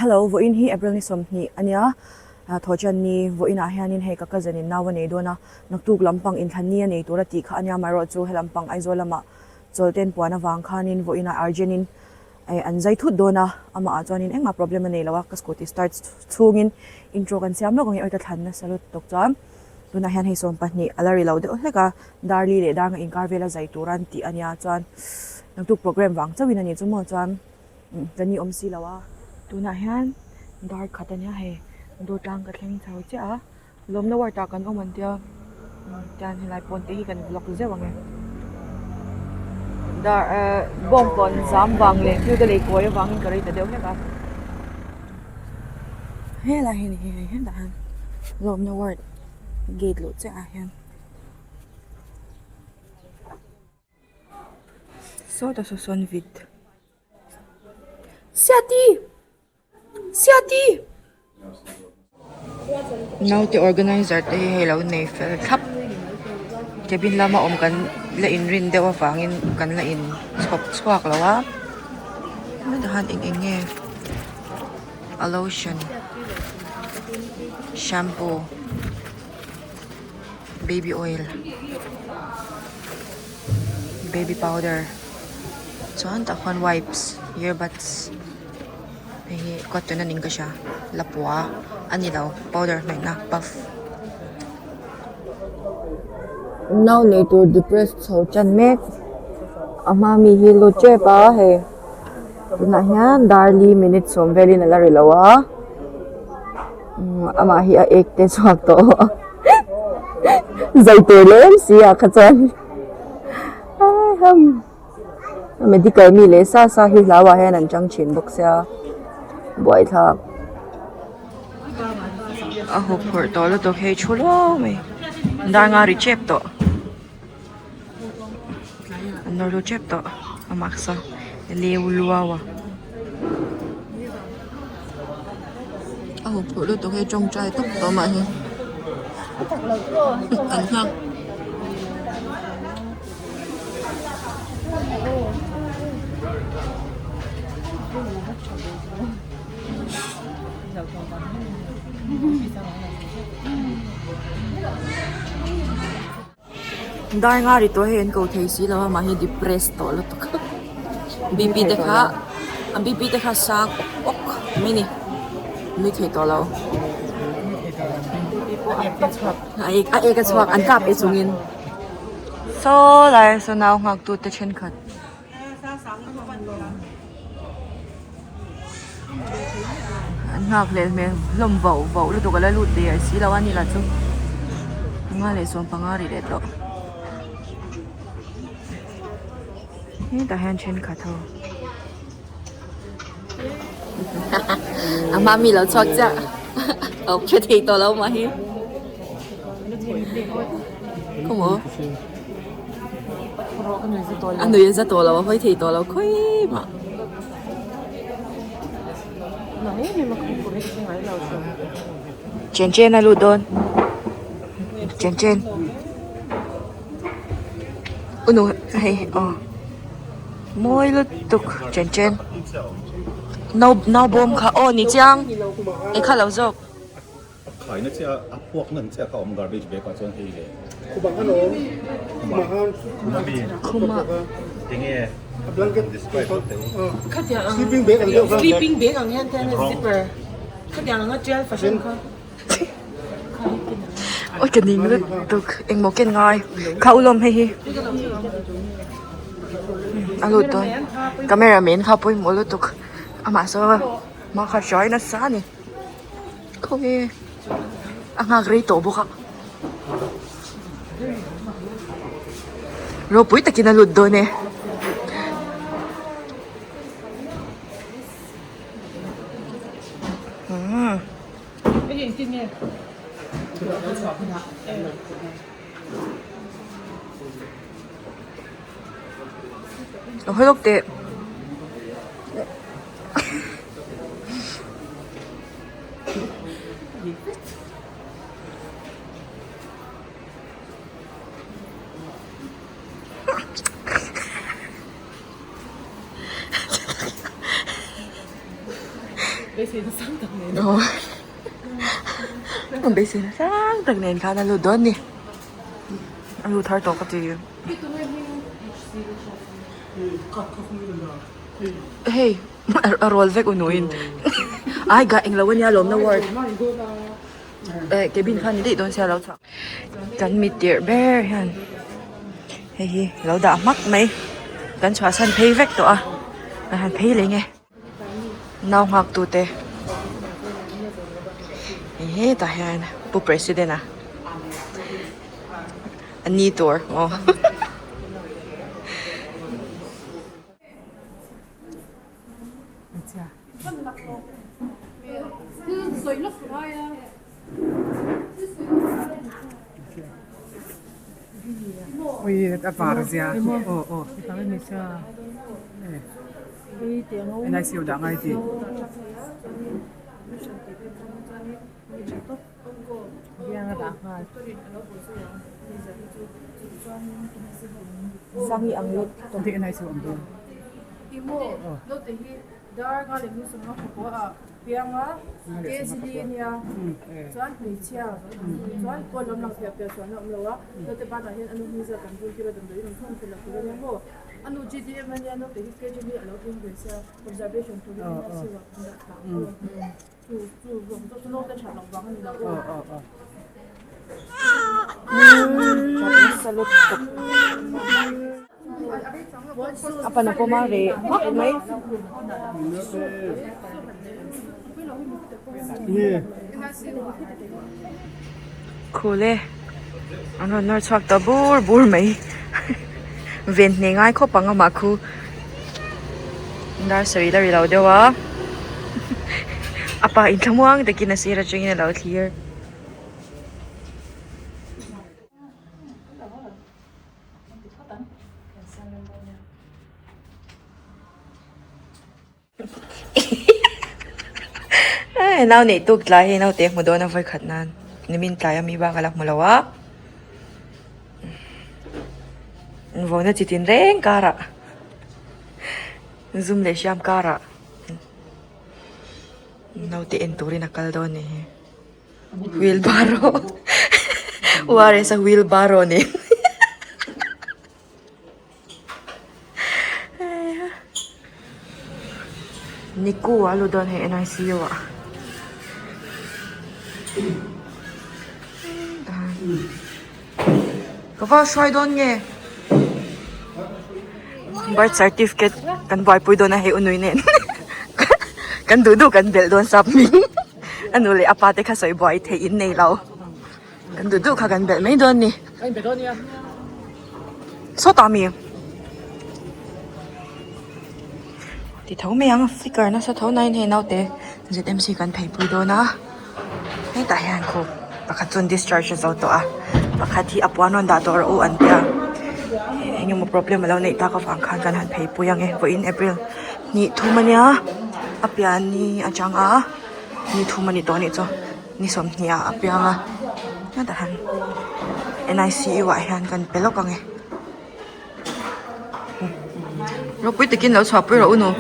Hello, vawiin hi April ni 20 ania, Thawhṭan ni vawiinah hianin hei ka cousin in nau a nei dawn a, naktuk lampang inthlan ni a nei tur a tih kha ania, amaherawh chu he lampang Aizawl lamah chawlhten puan avang khanin vawiinah urgent in an zai thut dawn a, amah ah chuanin engmah problem a nei lo a, ka scooty start chhungin intro kan siam lawk ang i awi ka thlan nasa lutuk chuan tunah hian hei 20 a la ri lo deuh hlek a, Darli leh Darnga inkar vela zai tura an tih ania chuan naktuk program vang chauhin a ni chu maw chuan ka ni awm si lo a. Tunah hian dar khat ania hei dawtlang ka thleng chho chiah a. Lawmna ward ah kan awm an tia tian helai pawn te hi kan vlog zeuh ang e dar eh bawngkawn zam vang leh thil ka lei kawi avangin ka rei ta deuh hlek a helai hi ni hei hetah hian lawmna ward gate luh chiah ah hian. Sawtah saw sawn vit Siati! Siati! Naute organizer te hi hei lo nei fel thlap cabin lama awm kan la inrin deuh avangin kan la in chhawp chhuak lo a hetah hian eng eng nge a lotion shampoo baby oil baby powder chuan tah khuan wipes earbuds. Hei hi cotton a niin ka hria lapua a ni lo powder hnawihna puff. Nau nei tur depressed chho tan mek a hma mi hi lut tep a hei tunah hian darli minute sawm velin a la ri lo a amah hi a ek te chhuak tawh a zai tur leh em si ah kha chuan Medical mi leh sa sa hi hlau ah hian an chang thin bawk sia buaithlak a hup phurh tawh lutuk hei thu luau mai dar nga ri tep tawh an nawr lut tep tawh a mask a leu luau a a hup phurh lutuk hei tawngtai tawp tawh mah hi an nghak. Dar nga ri tawh hei an ko thei si lo a mahni depress tawh lutuk a bp te kha a bp te kha sang awk awk mai ni nui thei tawh lo a ek a chhuak an kap e chungin. Saw lai saw nau nghak tu te thenkhat. An nghak hlel hmel hlawm vauh vauh lutuk a la lut der si lo a ni lah chu panga leh 15 ri leh tawh. Hetah hian thenkhat ho. A hma mi lo chhuak chiah a awm hre thei tawh lo mah hi khawmaw a nui a za tawh lo a hawi thei tawh lo khawi mah chen chen a lut dawn chen chen u hei aw. Mawi lutuk chen chen nau nau bawm kha aw ni chiang e kha lo zawk. Khaina chiah a puak nan chiah kha awm garbage bag ah chuan hei le. Khuma Enge describe vak teh u. Sleeping bag ang deuh kha. Sleeping bag ang hian te zipper khatiang anga tial fahran kha. Oi ka ning lutuk engmaw ken ngai kha ulawm hei hi a lut dawn camera man kha pawimawh lutuk amah saw hma kha hruai nasa a ni khawnge a nghak rei tawh bawk a ropui takin a lut dawn e. Lo hawi lawk teh. Aw beiseina sang tak nen khan a lut dawn ni a lut har tawh ka ti hei a rawl vek u nuin ai gah englo ania lawmna ward eh cabin kha ni daih dawn sia lo chhuak kan mi tirh ber hian hei hi lo dah hmak mai kan chhuahsan phei vek tawh a kan han phei leh nge. Nau nghak tute hei hetah hian pu president a a ni tur aw Sangi ang lut Pianga KCD ania chuan hmeichhia chuan pawn lam lang piah piah chuan a awm lo a naute banah hian a nu hming zat an bul tir a damdawiin an thawm thei lo tur ania maw a nu GDM ania naute hi KGB a lo thleng ve sia observation turin a siu ah an dah thla ang chu chu zawng zawk chu naute that loh vang a ni lo aw. A pan a pawm a reh hmak mai. Khul e an rawn nawr chhuak ta bur bur mai ven hne ngai khawp ang amah khu dar sarih la ri lo deuh a a pa inthlamuang takin a sir atangin a lo thlir. Nau neih tuk tlai hei naute hmu dawn a vawi khat nan nimin tlai ami bak a la hmu lo a vauna chi tin reng karah zum leh hriam karah naute en turin a kal dawn a ni hi. Wheelbarrow ORS a wheelbarrow nen Niku a lu dawn hei NICU ah Ka va hruai dawn nge Birth certificate kan buaipui dawn a hei unui nen kan duh duh kan belh dawn sap hming a nu leh a pa te kha sawi buai theih in nei lo kan duh duh kha kan belh mai dawn a ni sawtah mi ti tho mai ang flicker nasa tho naiin hei naute Z_M_C kan phei pui dawn a hetah hian khaw pakhat chuan discharge a zo tawh a pakhat hi a puan rawn dah tawh rawh u an tia eng emaw problem alo neih tak avang khan kan han phei pui ang e vawiin april hnih thum ania a pian ni atang a ni thum a ni tawh a nih chu ni sawmhnih ah a piang a hetah hian N_I_C_U ah hian kan pe lawk ang e ropui takin lo chhuahpui rawh u nu.